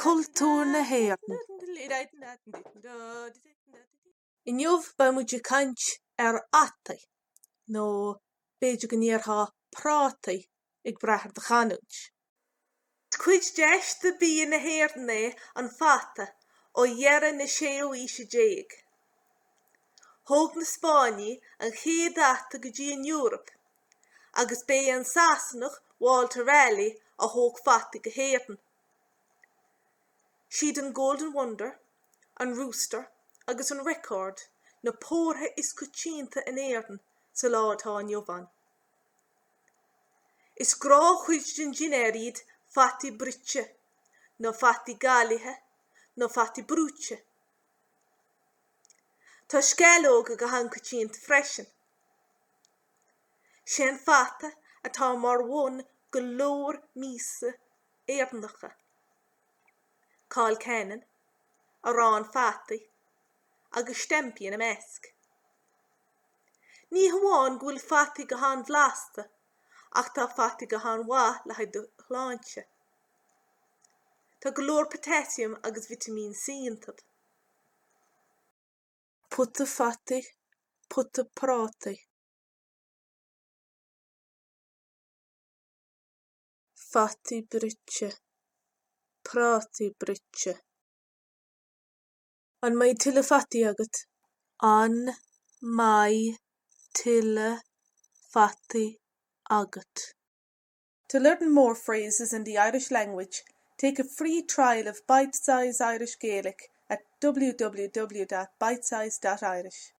Cultúr na hÉireann. Inniu beidh muid ag caint ar fhataí, nó b'fhéidir go ndéarfá prátaí, ag brath ar do chanúint. Is cuid d'aiste bia na hÉireann é an fata ó dheireadh na séú haoise déag. Thóg na Spáinnigh an chéad fhata go dtí an Eoraip agus b'é an Sasanach Walter Raleigh a thóg fataí go hÉirinn. Siad an Golden Wonder, an Rooster agus an Record na pórtha is coitianta in Éirinn sa lá atá inniu ann. Is gnáthchuid den dinnéar iad fataí bruite, nó fataí galaithe, nó fataí brúite. Tá sceallóga go han-coitianta freisin. Sé an fata atá mar bhun go leor miasa Éireannacha, Cawl cennin, arán fataí agus stampí ina measc. Ní hamháin go bhfuil fataí go han-bhlasta ach tá fataí go han-mhaith le haghaidh do shláinte. Tá go leor potassium agus vitimín C iontu. Pota fataí, pota prátaí. Fataí bruite, prátaí bruite. An mbeidh tuilleadh fataí agat? An mbeidh tuilleadh fataí agat? To learn more phrases in the Irish language, take a free trial of Bitesize Irish Gaelic at www.bitesize.irish.